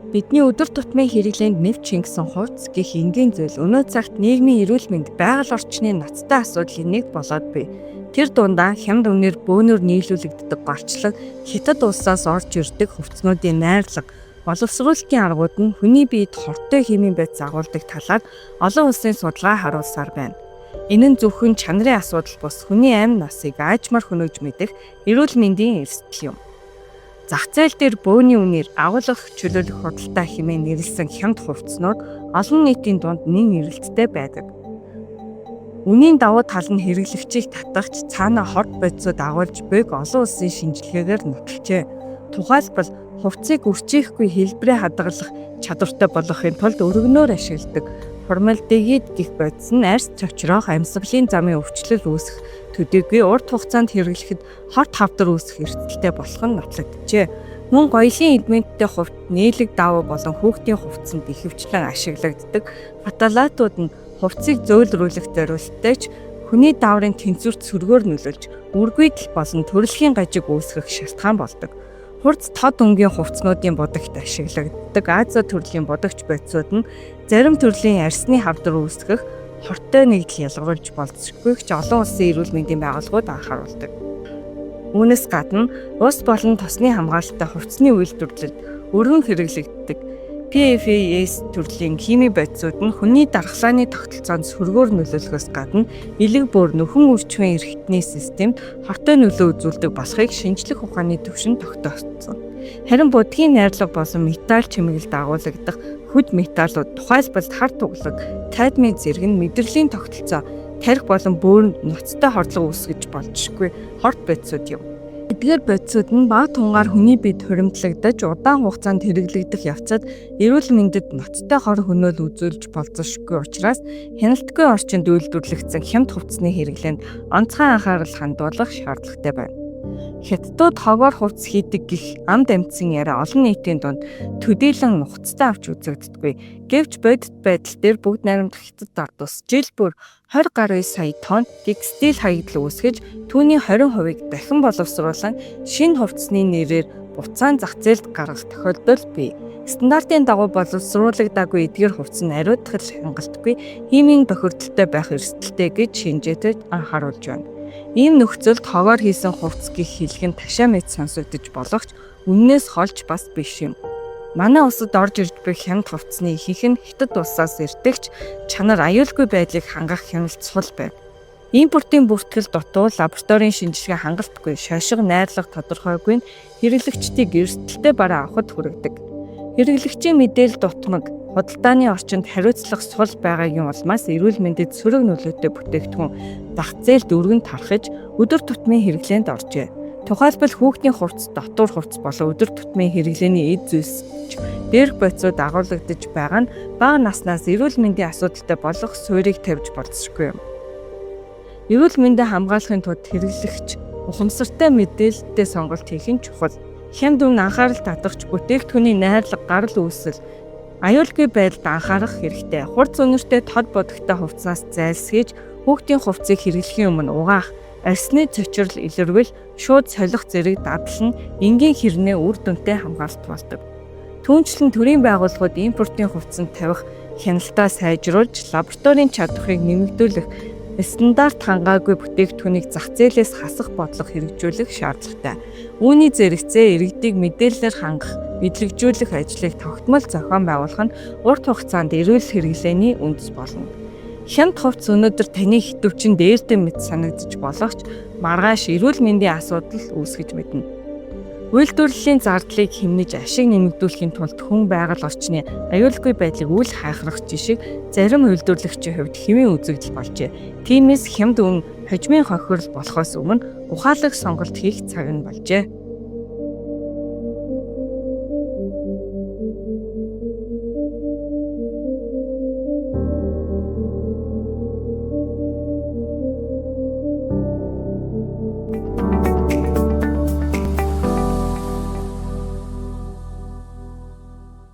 Бидний өдөр тутмын хэрэглээнд нэв чингэсэн хувцас гэх энгийн зүйл өнөө цагт нийгмийн эрүүл мэнд, байгаль орчны ноцтой асуудлын нэг болоод бий. Тэр дундаа хямд үнээр бөөнөр нийлүүлэгддэг гарчлаг Хятад улсаас орж ирдэг хувцснуудын найрлага, боловсруулалтын аргууд нь хүний биед хортой химийн бодис агуулдаг талаар олон улсын судалгаа харуулсаар байна. Энэ нь зөвхөн чанарын асуудал бус хүний амь насыг аажмаар хөнөөж мэдэх эрүүл мэндийн эрсдэл юм. Зах зээл дээр бөөний үнээр агуулгах чөлөөлөх худалдаа хэмээн нэрлэсэн хямд хувцснууд олон нийтийн дунд нэн эрэлттэй байдаг. Үнийн давуу тал нь хэрэглэгчийг татахч цаанаа хорт бодисууд агуулж буйг олон улсын шинжилгээгээр нотолжээ. Тухайлбал хувцсыг үрчийхгүй хэлбэрээ хадгалах чадвартай болгохын тулд өргөнөөр ашигладаг формальдегид гэх бодис нь арьс цочроох, амьсгалын замын өвчлөл үүсэх төдийгүй урт хугацаанд хэрэглэхэд хорт хавдар үүсэх эрсдэлтэй болох нь нотлогджээ. Мөн гоёлын элементтэй хувьд нээлэг даавуу болон хүүхдийн хувцсанд ихэвчлэн ашиглагддаг фталатууд нь хувцсыг зөөлрүүлэх зориулттай ч хүний дааврын тэнцвэрт сөргөөр нөлөөлж, үргүйдэл болон төрөлхийн гажиг үүсгэх шалтгаан болдог. Хурц тод өнгийн хувцснуудын будагт ашиглагддаг Аза төрлийн будагч бодисууд нь зарим төрлийн арьсны хавдар үүсгэх хортой нэгдэл ялгаруулж болзошгүй ч олон улсын эрүүл мэндийн байгууллагууд анхааруулдаг. Үүнээс гадна ус болон тосны хамгаалалттай хувцсны үйлдвэрлэлд өргөн хэрэглэгддэг PFAS төрлийн хими бодисууд нь хүний дархлааны тогтолцоонд сөргөөр нөлөөлөхөөс гадна элэг бөөр нөхөн үрчмийн эрхтний системд хортой нөлөө үзүүлдэг болохыг шинжлэх ухааны түвшинд тогтооцсон. Харин будгийн найрлага болон металл чимэглэлд агуулгадах хүд металлууд, тухайлбал хар туглаг, кадмий зэрэг нь мэдрэлийн тогтолцоо, тархи болон бөөрөнд ноцтой хордлого үүсгэж болзошгүй хорт бодисууд юм. Эдгээр бодисууд нь бага тунгаар хүний биед хуримтлагдаж удаан хугацаанд хэрэглэгдэх явцад эрүүл мэндэд ноцтой хор хөнөөл үзүүлж болзошгүй учраас хяналтгүй орчинд үйлдвэрлэгдсэн хямд хувцсны хэрэглээнд онцгой анхаарал хандуулах шаардлагатай байна. Хятадууд хогоор хувцас хийдэг гэх амд амьтсан яриа олон нийтийн дунд төдийлөн нухацтай авч үзэгддэггүй. Гэвч бодит байдал дээр бүгд найрамдах Хятад ард улс жил бүр 20 гаруй сая тонн текстиль хаягдал үүсгэж түүний 20%-ийг дахин боловсруулан шинэ хувцсны нэрээр буцаан зах зээлд гаргах тохиолдол бий. Стандартын дагуу боловсруулагдаагүй эдгээр хувцас нь ариутгал хангалтгүй химийн бохирдолтой байх эрсдэлтэй гэж шинжээчид анхааруулж байна. Ийм нөхцөлд хогоор хийсэн хувцас гэх хэлэг нь ташаа мэт сонсогдож болох ч үннээс холж бас биш юм. Манай улсад орж ирж буй хямд хувцсны ихэнх нь Хятад улсаас ирдэг ч чанар аюулгүй байдлыг хангах хяналт сул байна. Импортын бүртгэл дутуу, лабораторийн шинжилгээ хангалтгүй, шошго найрлага тодорхойгүй нь хэрэглэгчдийг эрсдэлтэй бараа авахад хүргэдэг. Хэрэглэгчийн мэдээлэл дутмаг, худалдааны орчинд хариуцлага сул байгаагийн улмаас эрүүл мэндэд сөрөг нөлөөтэй бүтээгдэхүүн зах зээлд өргөн тархаж өдөр тутмын хэрэглээнд оржээ. Тухайлбал хүүхдийн хувцас, дотуур хувцас болон өдөр тутмын хэрэглээний эд зүйлс дээрх бодисууд агуулгадаж байгаа нь бага наснаас эрүүл мэндийн асуудалтай болох суурийг тавьж болзошгүй юм. Эрүүл мэндээ хамгаалахын тулд хэрэглэгч ухамсартай мэдээлэлтэй сонголт хийх нь чухал. Хямд үн анхаарал татахч бүтээгдэхүүний найрлага, гарал үүсэл, аюулгүй байдалд анхаарах хэрэгтэй. Хурц үнэртэй тод бодогтой хувцснаас зайлсхийж хүүхдийн хувцсыг хэрэглэхийн өмнө угаах, арьсны цочрол илэрвэл шууд солих зэрэг дадал нь энгийн хэрнээ үр дүнтэй хамгаалалт болдог. Түүнчлэн төрийн байгууллагууд импортын хувцсанд тавих хяналтаа сайжруулж, лабораторийн чадварыг нэмэгдүүлэх, стандарт хангаагүй бүтээгдэхүүнийг зах зээлээс хасах бодлого хэрэгжүүлэх шаардлагатай. Үүний зэрэгцээ иргэдийг мэдээллээр хангах, мэдлэгжүүлэх ажлыг тогтмол зохион байгуулах нь урт хугацаанд эрүүл хэрэглээний үндэс болно. Хямд хувцас өнөөдөр таны хитвчин дээрдэн мэт санагдаж болох ч маргааш эрүүл мэндийн асуудал үүсгэж мэднэ. Үйлдвэрлэлийн зардлыг хэмнэж ашиг нэмэгдүүлэхийн тулд хүн байгаль орчны аюулгүй байдлыг үл хайхрах жишг зарим үйлдвэрлэгчийн хувьд хэвийн үзэгдэл болжээ. Тиймээс хямд үн хожимын хохирол болохоос өмнө ухаалаг сонголт хийх цаг нь болжээ.